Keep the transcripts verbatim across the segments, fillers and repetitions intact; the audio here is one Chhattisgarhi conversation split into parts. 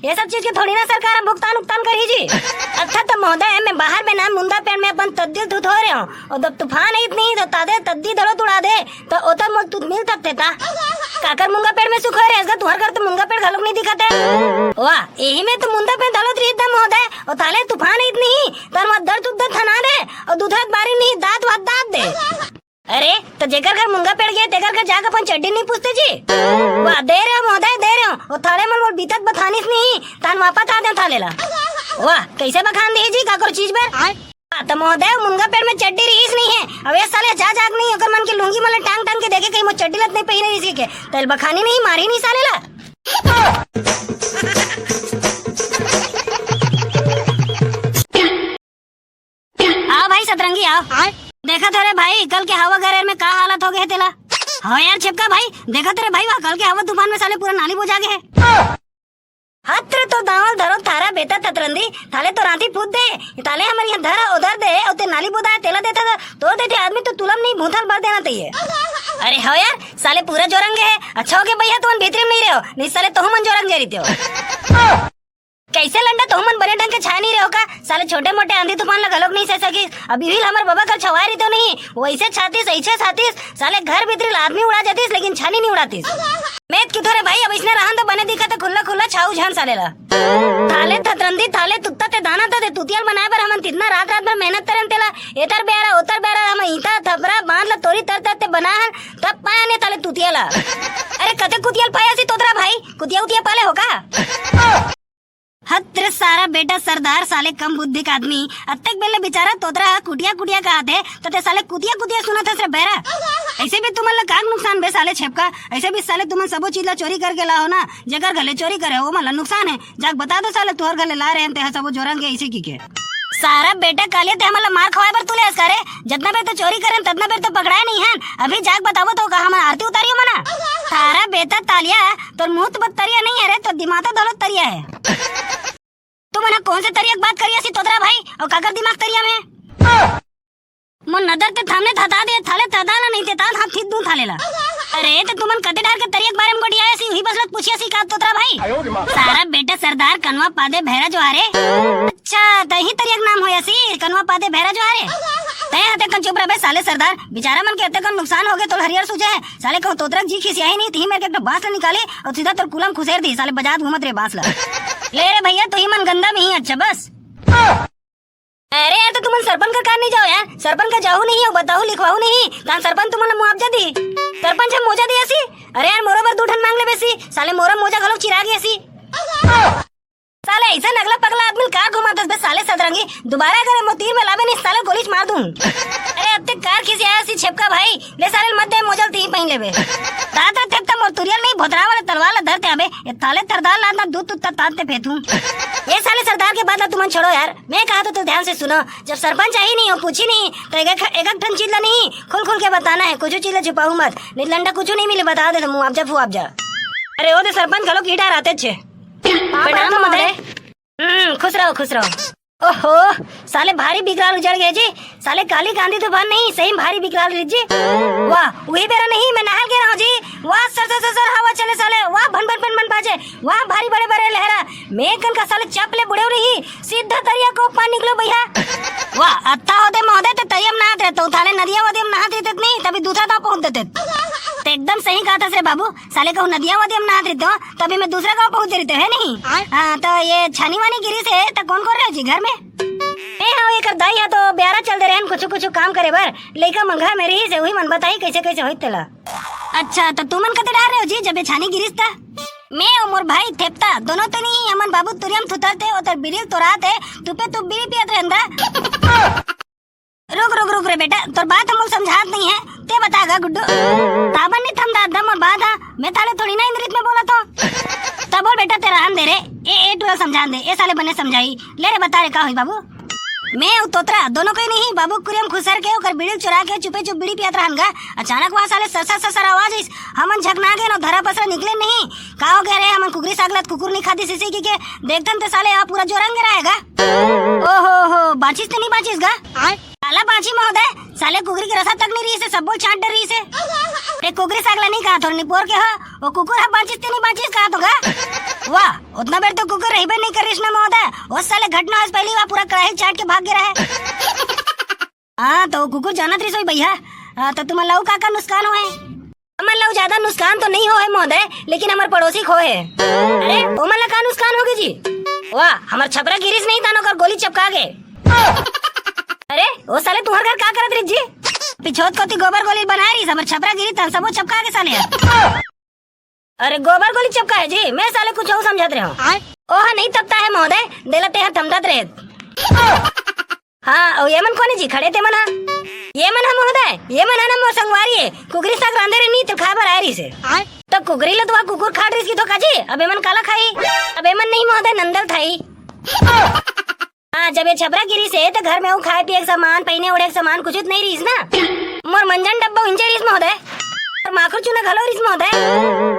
ये सब चीज के थोड़ी ना सरकार ह भुगतान उगतान करही जी। अच्छा तो महोदय, मैं बाहर में ना मुंदा पेड़ में अपन तद्दी ल धुत हो रहे हो, और जब तूफान अइत नहीं तो तादे तद्दी धरो तुड़ा दे, तो ओतर मोल तुत मिल सकते ता। काकर मुंगा पेड़ में सुख हो रहे हस गा, तुहर घर तो मुंगा पेड़ घलोक नहीं दिखत हे। वाह, यही में तो मुंदा पेड़ धलो रहित दा महोदय, और ताले तूफान अइत नहीं, तन वहाँ दर तुद्दा थना दे, और दूधरत बारी नहीं दांत वात दांत दे। अरे, तो जेकर घर मुंगा पेड़ गए, तेकर घर जाके अपन चड्डी नहीं पूछते जी। वाह, दे रहे हो महोदय, दे रहे हो। वो थाले मन मोल बीतत बथानिस नहीं, तान वापस आ दे थाले ला। वाह, कैसे बखान दे जी काकर चीज बर? हाँ, तो महोदय, मुंगा पेड़ में चड्डी रहीस नहीं है। अब ये साले जा जाग नहीं, ओकर मन के लुंगी मन ला टांग टांग के देखे, कहीं मोर चड्डी लत नहीं पहिरे रहीस के। तेल बखानी नहीं, मारी नहीं साले ला। आओ भाई सतरंगी, आओ। देखत हो रे भाई, कल के हवा गरेर में का हालत हो गए हे तेला। हाँ यार छेपका भाई, देखत हो रे भाई, वहाँ कल के हवा तूफान में साले पूरा नाली बोजा गए हे। हत्र तो दावल धरो थारा बेटा थतरंदी, थाले तो रांधी पूत दे, ताले हमर यहाँ धरा उधर दे, और ते नाली बोदा तेला देता था, तो देते आदमी तो तुलम नहीं भूथल भर देना चाहिए। अरे हो यार, साले पूरा जोरंगे है, अच्छा हो गया भैया तुमन भीतरी में नहीं रहो, नहीं साले तोहू मन जोरंगे रहते हो। कैसे लंडा, तोहू मन बने ढंग के छाए नहीं रहो का? साले छोटे मोटे आंधी तूफान ला घलोक नहीं सह सकिस। अभी भी हमर बबा कल छवाए रहितो नहीं, वैसे छातीस, ऐसे छातीस, साले घर भीतरी ला आदमी उड़ा जातीस, लेकिन छानी नहीं उड़ातीस। मैं किथो रे भाई, अब इसने रहन तो बने दिखा तो खुल्ला खुल्ला छाऊ झन साले ला। थाले थतरंदी, थाले तुत्ता ते दाना ता ते तुतियल बनाए बर हमन तितना रात रात भर मेहनत करन तेला, एतर बेरा, ओतर बेरा, हम ईंटा, थपरा, बांध ला तोरी तर तर ते बनाए हन, तब पाया ने ताले तुतिया ला। अरे कते कुतियल पाया सी तोतरा भाई, कुतिया उतिया पाले हो का? हत्र सारा बेटा सरदार साले कम बुद्धि का आदमी। अत्तेक बेले बेचारा तोतरा ह कुटिया कुटिया कहाथे, त ते साले कुतिया कुतिया सुनत हस रे बैरा। ऐसे भी तुमन ला का नुकसान बे साले छेपका, ऐसे भी साले तुमन सबो चीज ला चोरी करके लाओ ना, जेकर घले चोरी करे ओ मन ला नुकसान है। जाके बता दो साले तुहर घले ला रहे हैं ते ह सबो जोरंग के ऐसे की के। सारा बेटा कालिया ते हमन ला मार खवाए बर तुले हस का रे? जतना बेर तो चोरी करन ततना बेर तो पकड़ाए नहीं हन, अभी जाके बतावो तो का हमन आरती उतारियो मना? सारा बेटा तालिया तोर मुंह तो तरिया नहीं है रे, तोर दिमाग तो धोलो तरिया है। तू मना कौन से तरिया के बात करिया सी तोतरा भाई, और काकर दिमाग तरिया में? मोर नदर ते थामने थता दे, थाले थता ना नहीं ते तात हम थित दूं थाले ला। अरे ते तुमन कते डार के तरिया के बारे में गोटियाए सी, उही बसलत पूछिया सी का तोतरा भाई? सारा बेटा सरदार कनवा पादे भैरा जो हारे। अच्छा, तही तरिया के नाम होया सी, कनवा पादे भैरा जो हारे। तय हते कन चुप रह बे साले सरदार, बेचारा मन के अते कन नुकसान हो गए तो हरियर सूझे है। साले कहूं तोतरा जी खिसियाही नहीं, तिही मेर के एक ठो बांस ला निकाली और सीधा तोर कुलम खुसेर दी, साले बजात घूमत रे बांस ला। ले रे भैया, तो ही मन गंदा में ही अच्छा बस। अरे यार, तो तुमन सरपंच का कार नहीं जाओ यार, सरपंच का जाहू नहीं और बताहू लिखवाहू नहीं, तान सरपंच तुमन ला मुआवजा दी, सरपंच हम मोजा दी ऐसी। अरे यार, मोरो बर दू ठन मांग ले बेसी, साले मोरा मोजा घलो चिरा गई ऐसी। साले ऐसा नगला पगला आदमी का घुमातस बे साले सतरंगी, दोबारा अगर मोतीर में लाबे नहीं साले गोलीच मार दूं। अरे अब तक कार खिसियाया सी छेपका भाई, ले साले मत दे मोजल ती पहन लेबे। तात रे थेप त मोर तुरियल नहीं भोतरा वाले तलवार ला धरते आबे, ये थाले थरदार लांदा दूध तुत्ता तांते फेथू। ये साले सरदार के बात ला तुमन छोड़ो यार, मैं कहा तो, तो ध्यान से सुनो, जब सरपंच आई नहीं हो पूछी नहीं तो एक एक ठन चीज ला नहीं खुल खुल के बताना है, कुछ चीज ला छुपाऊ मत, नहीं लंडा कुछ नहीं मिले बता दे तो मुआवजा फुआवजा। अरे ओ दे सरपंच घलो की डर आते छे। प्रणाम महोदय। हम्म, खुश रहो, खुश रहो। ओहो, साले भारी बिकराल उजड़ गए जी। साले काली गांधी तो बन नहीं, सही में भारी बिकराल रही जी। वाह, वही बेरा नहीं, मैं नहाल के रहा जी। वाह, सर, सर, सर, सर, हवा चले साले। वाह, भन, भन, भन, भन बाजे। वाह, भारी बड़े, बड़े लहरा। मैं कन का साले चप ले बुड़े रही। सीधा तरिया को पानी निकलो भैया। वाह, अत्ता होते महोदय, ते तरिया में नहात रहते हो। थाले नदिया वदिया में नहात रहते नहीं, तभी दूसरा दांव पहुंच देते। ते एकदम सही कहा था रे बाबू। साले कहूँ नदिया वदिया में नहात रहते हो, तभी मैं दूसरा गांव पहुंच रहते है नहीं। हाँ, तो ये छानी वानी गिरी से, तो कौन कर रहे हो जी घर में? ए हाँ, एकर दाई हा तो ब्यारा चल दे रहन, कुछ, कुछ काम करे बर। लइका मन घर में रही से, वही मन बताही कैसे, कैसे होई तेला। अच्छा, तो तुमन कते डार रहे हो जी, जब ये छानी गिरिस ता? मैं और मोर भाई थेपता, दोनों तो नहीं, हमन बाबू तुरियम थुतरते, ओतर बिरिल तोराते, तुपे तुप बीड़ी पियत रहन दा। रुक, रुक, रुक रे बेटा, तोर बात हम समझात नहीं है, ते बता गा गुड्डू। ताबन नहीं थम दादा मोर बात हा, मैं थाले थोड़ी ना इंद्रित में बोला तो। तब बोल बेटा, ते रहन दे रे, ए, ए टूरा समझान दे, ए साले बने समझाई। ले रे बता रे का होई बाबू? मैं अउ तोतरा दोनों कोई नहीं, बाबू कुरियम खुसर के ओकर बीड़ी चुरा के चुपे चुप बीड़ी पियत रहन गा। अचानक वहाँ साले ससर ससर आवाज आइस, हमन झकना गए न धरा पसरा निकले नहीं। का हो गया रे, हमन कुकरी सागलत कुकुर नहीं खाती सिसी की के देखतन ते साले यहाँ पूरा जोरंग रहेगा। ओहो हो, बांचिस ते नहीं बांचिस गा? काला बांची महोदय, साले कुकरी के रसा तक नहीं रही से, सब बोल छांट डर रही से। ते कुकरी सागला नहीं कहा थोड़ी निपोर के हो, वो कुकुर हा बांचिस ते नहीं बांचिस कहा तो गा। वाह, उतना बेर तो कुकुर रहिबे नहीं करिस ना महोदय। ओ साले घटना होइस पहली बार पूरा कड़ाही चाट के भाग गे रहे। हाँ, तो कुकुर जानत रहिस होही भैया। हाँ, तो तुमन ला अउ का का नुकसान होए? हमन ला अउ ज्यादा नुकसान तो नहीं होए महोदय, लेकिन हमर पड़ोसी के होए। अरे, ओमन ला का नुकसान होगे जी? वाह, हमर छपरा गिरिस नहीं तान ओकर गोली चपका गे। अरे, ओ साले तुंहर घर का करत रहिस जी? पिछोत कोती गोबर गोली बनाए रहिस, हमर छपरा गिरिस तान सबो चपका गे साले। अरे गोबर गोली चपका हे जी, मैं साले कुछ अउ समझत रहेंव। आय। ओह नहीं तपता हे महोदय, देला तेहा थमथत रहे। हाँ, अउ ये मन कोन हे जी खड़े ते मन हा? ये मन हा महोदय, ये मन हा ना मोर संगवारी हे, कुकरी साग रांधे रहिन त खाए बर आए रहिस हे। आय। त कुकरी ल तो कुकुर खात रहिस कि तो का जी, अब ये मन काला खाही? अब ये मन नहीं महोदय, नंदल थाही। हाँ, जब ये छपरा गिरिस हे, त घर में अउ खाए पिए के सामान, पहिने ओढ़े के सामान कुछ नहीं रहिस ना। मोर मंजन डब्बा उंचे रहिस महोदय, अउ माखुर चूना घलो रहिस महोदय।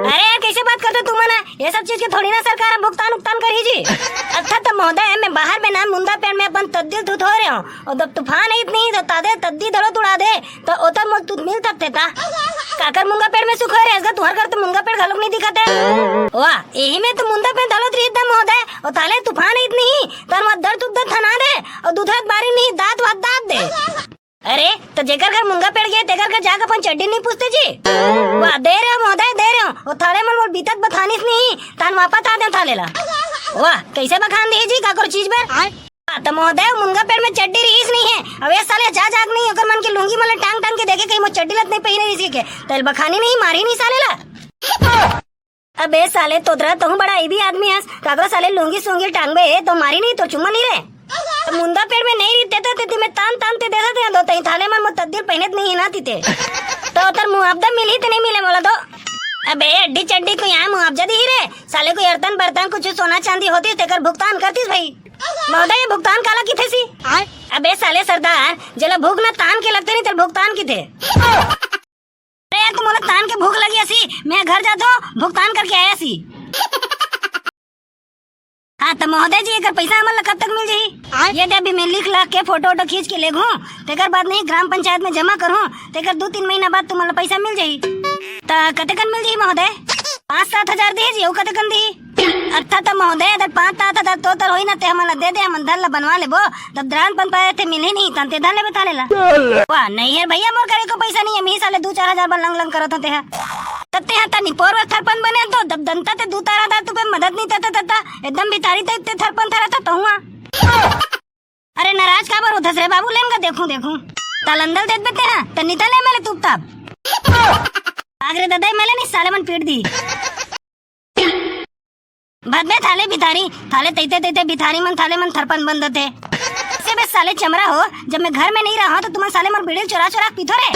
अरे यार, कैसे बात करते तुमन? ये सब चीज के थोड़ी ना सरकार ह भुगतान उगतान करही जी। अच्छा त महोदय, मैं बाहर में ना मुंदा पेड़ में अपन तद्दी ल धुत हो रहे हो, अउ जब तूफान आइस नहीं, त तादे तद्दी धलो तुड़ा दे, त ओतर मोल तुत मिल सकते ता। काकर मुंगा पेड़ में सुख हो रहे, तुंहर घर तो मुंगा पेड़ घलोक नहीं दिखत हे। वाह, यही में तो मुंदा पेड़ धलो तुरित दा महोदय, अउ ताले तूफान आइस नहीं, तन वहाँ दर तुत दर थना दे, अउ दूधरत बारी नहीं, दांत वात दांत दे। अरे, त जेकर घर मुंगा पेड़ गे, तेकर घर जाके अपन चड्डी नहीं पूछते जी? वाह, दे रहे हो महोदय, दे रहे हो। ओ थाले मन मोर बीतत बथानिस नहीं, तान वापस आ दे थाले ला। वाह, कैसे बखान दे जी काकर चीज बर? आय। वाह, त महोदय, मुंगा पेड़ में चड्डी रहिस नहीं हे। अब ये साले जा जाग नहीं, ओकर मन के लुंगी मन ला टांग टांग के देखे, कहीं मोर चड्डी लत नहीं पहिने रहिस के। तेल बखानी नहीं, मारी नहीं साले ला। अबे साले तोतरा, तहूँ बड़ा अइबी आदमी हस, काकरो साले लुंगी सूंगी टांगबे, त मारी नहीं, तोर चुम्मा नहीं रे। त मुंदा पेड़ में नहीं रहिते त तेती में तान तान ते देता ते दो तई थाले मन मोर तद्दी ल पहिनत नहीं ना तीते। त ओतर मुआवजा मिलही ते नहीं मिले मोला दो। अबे अड्डी चड्डी कोई यहाँ मुआवजा दिही रे, साले कोई अरतन बर्तन कुछ सोना चांदी होतिस तेकर भुगतान करतिस भाई। महोदय, ये भुगतान काला किथे सी? आय। अबे साले सरदार, जेला भूख ना तान के लगथे नहीं, तेला भुगतान किथे। अरे यार, त मोला तान के भूख लगी असी, मैं घर जात हो, भुगतान करके आया सी। हाँ, त महोदय जी, एकर पैसा हमन ला कब तक मिल जाही? आय। ये दे, अभी मैं लिख लाख के फोटो वोटो खींच के लेगहूँ, तेकर बाद नहीं ग्राम पंचायत में जमा करहूँ, तेकर दू तीन महीना बाद तुमन ला पैसा मिल जाही। त कतेकन मिल जाही महोदय? पाँच सात हजार दिही जी, अउ कतेकन दिही? अच्छा त महोदय, अगर पाँच सात हजार तोर तर होही ना, ते हमन ला दे दे, हमन धर ला बनवा लेबो। तब दरान पन पाए थे मिलही नहीं, तन ते धर लेबे थाले ला। वाह, नहीं हे भैया, मोर करा एको पैसा नहीं हे, मी साले दू चार हजार बर लंग लंग करत हों तेहा। तब तेहा तनी पोर बर थरपन बने तो, दब दंता ते दू चार हजार तुपे मदद नहीं तता तता, एकदम भितारी ते, ते थरपन थरा था तहुआ। अरे नाराज काबर होथस रे बाबू, लेन गा देखूं, देखूं। तलंदल देत बे तेहा, तनी तले मेले तुप ताप। आगरे ददाई मेले नहीं साले मन पीट दी। भद बे थाले भितारी, थाले तैते तैते भितारी मन थाले मन थरपन बन दथे। से बे साले चमरा हो, जब मैं घर में नहीं रहा तो तुमन साले मन बीड़ी चोरा चोरा पीथो रे।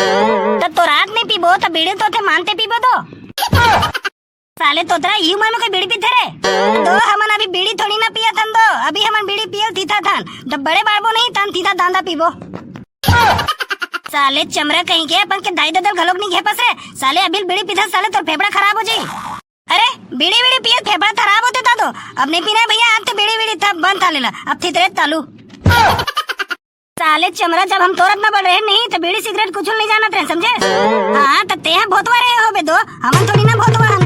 तब तो रात में पीबो, तब बीड़ी तो थे मानते पीबो तो। साले तोतरा, ई उमर में कोई बीड़ी पीथे रे? दो हमन अभी बीड़ी थोड़ी ना पिया थन दो, अभी हमन बीड़ी पियल थीथा थन। जब बड़े बाड़बो नहीं तन थीथा दांदा पीबो। साले चमरा कहीं के, अपन के दाई ददल घलोक नहीं घेपस रे। साले अभी बीड़ी पीथा साले तोर फेफड़ा खराब हो जाई। अरे, बीड़ी बीड़ी पियल फेफड़ा खराब होते था तो। अब नहीं पीना है भैया, आज तो बीड़ी बीड़ी था बंद था लेला। अब थी तेरे तालू। साले चमरा, जब हम तोर अतना बड़ रहे नहीं तो बीड़ी सिगरेट कुछ नहीं जानत रहे, समझे? हाँ, तब तेहा भोतवा रहे हो बे दो, हमन थोड़ी ना भोतवा हन।